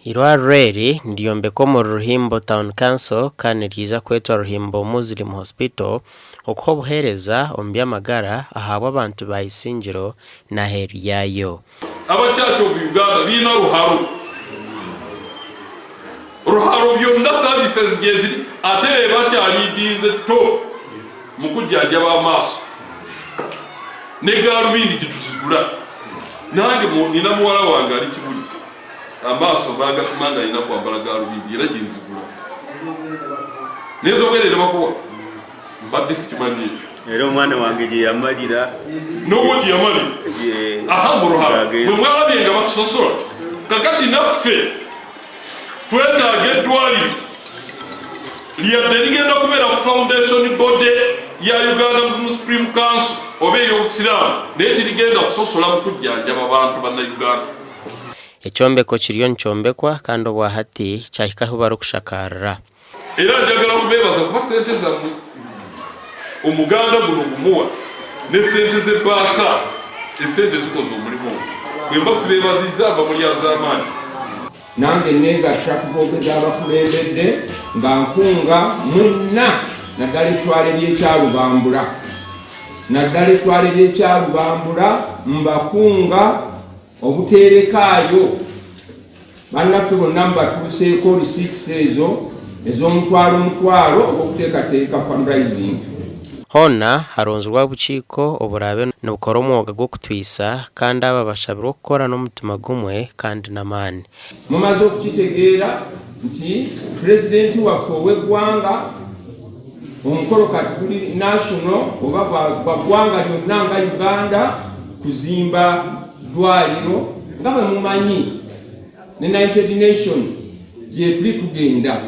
Eirwariro eri niryombekwa omuri Ruhimbo Town Council kandi niriija kwetwa Ruhimbo Muslim Hospital okuha obuheereza omu by'amagara ahabw'abantu ba Isingiro n'aheeru yaayo. Aba Church of Uganda biine ruharo ruharo byonna services gyeziri ate bebakyalidinze top mukujjanjaba amaaso ne gaalubindi gituzigula nange nina muwala wange ali kibuli amaaso bagapima nga alina kwambala gaalubindi era gyenzigula nezobwerere bakuwa mbadde sikimanyi ekyo. Era omwana wange gye yamalira. N'obwo gye yamalira aha mu ruharo bwe mwalabye nga batusosola. Kakati naffe twetaaga eddwaliro lyadde ligenda kubeera ku foundation body ya Uganda Muslim Supreme Council oba ey'Obusiraamu, naye terigenda kusosola mu kujjanjaba bantu Bannayuganda. Ekyombeko kiriyo nikyombekwa kandi obwahati kyahika ahu barikushakarira. Era njagala kubeebaza kuba ssente zammwe omuganda guno gumuwa ne ssente z'ebbaasa, essente zikoze omulimu ogwo. Bwe mba sibeebazizza mba mulyazaamaanyi. Nange nneegatta ku boogezi abakulembedde nga nkunga mwenna naddala ettwale ly'ekyalubambula naddala ettwale ly'ekyalubambula mbakunga obuteerekaayo bannaffe bonna mubatuuseeko receipts ezo ez'omutwalo omutwalo ogw'okuteekateeka fundraising. Hoona haronzirwe obukiiko oburaabe nibukora omwoga gw'okutwisa kandi aba bashabirwe okukora n'omutima gumwe kandi n'amaani. Mumaze okukitegeera nti Pulezidenti waffe ow'eggwanga omukolo kati guli national oba gwa ggwanga lyonna nga Uganda kuzimba ddwaliro nga bwe mumanyi ne United Nation gyetuli tugenda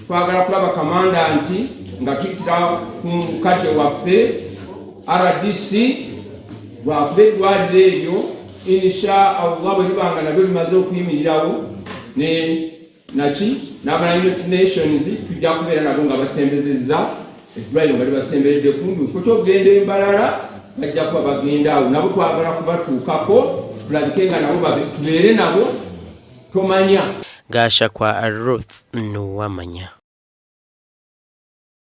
twagala kulaba kamanda nti nga tuyitira ku mukadde waffe RDC lwakuba eddwaliro eryo insha Allah bwe liba nga nalyo limaze okuyimirirawo ne naki n'abala United Nations tujja kubeera nabo nga basembezezza eddwaliro nga libasemberedde kumbi kifo ky'okugenda embalala bajja kuba bagenda awo nabo twagala kubatuukako tulabike nga nabo tubeere nabo tomanya. Gashakwa Ruth Nuwamanya.